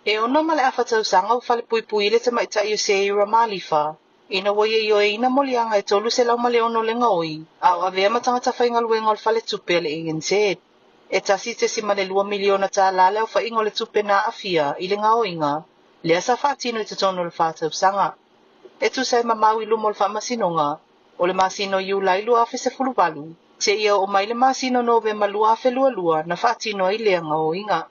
E 6.5 tausaga ua falepuipui le tamaitai o Seira Malifa ina ua ia ioeina moliaga e 306 le gaoi a o avea ma tagata faigaluega o le faletupe a le ANZ. E $1.2 miliona le aofaiga o le tupe na aafia i le gaoiga lea sa faatino i totonu o le 4 tausaga. E tusa ai ma mau i luma o le faamasinoga o le masina o Iulai 2018, seia oo mai le masina o Novema 2022 na faatino ai lea gaoiga.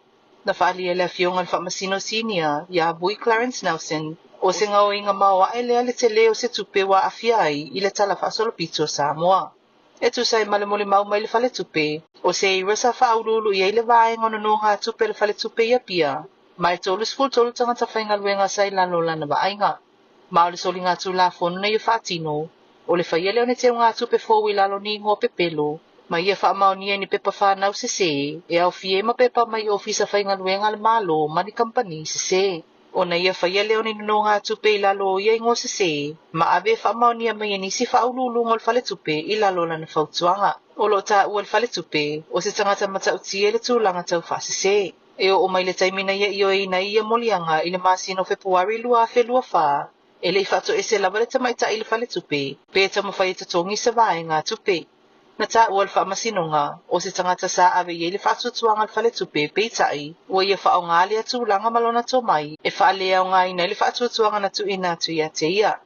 Na faaalia le afioga i le faamasino sinia ia Vui Clarence Nelson o se gaoiga maoae lea le telē o se tupe ua aafia ai i le tala faasolopito o Samoa. E tusa ai ma le molimau mai le faletupe, o Seira sa faauluulu i ai le vaega o nonogatupe a le faletupe i Apia, ma e 33 tagata faigaluega sa i lalo o lana vaaiga. Ma o le soligatulafono na ia faatino, o le faia lea o ni teugatupe fou i lalo o ni igoa pepelo, ma ia faamaonia i ni pepa fanau sesē e aofia ai ma pepa mai ofisa faigaluega a le Malo ma ni kamupani sesē. Ona ia faia lea o ni nonogatupe i lalo o ia igoa sesē, ma ave e faamaonia mai e nisi faauluuluga o le faletupe i lalo o lana fautuaga. O lo o taua e le faletupe, o se tagata matautia i le tulaga tau faasesē. E oo mai le taimi na ia ioeina ai ia moliaga i le masina o Fepuari 2024, e le i faatoese lava le tamaitai i le faletupe, pe taumafai e totogi se vaegatupe. Na taua e le faamasinoga, o se tagata sa ave i ai le faatuatuaga a le faletupe peitai, ua ia faaaoga lea tulaga ma lona tomai e faaleaogaina ai le faatuatuaga na tuuina atu ia te ia.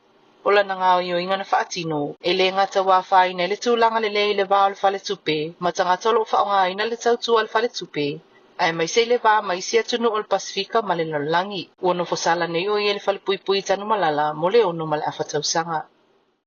O lana gaoioiga na faatino, e le gata ua afaina ai le tulaga lelei i le va o le faletupe ma tagata o lo o faaaogaina le tautua a le faletupe, aemaise i le va ma isi atunuu o le Pasefika ma le lalolagi. Ua nofo sala nei o ia i le falepuipui i Tanumalala mo le 6.5 tausaga.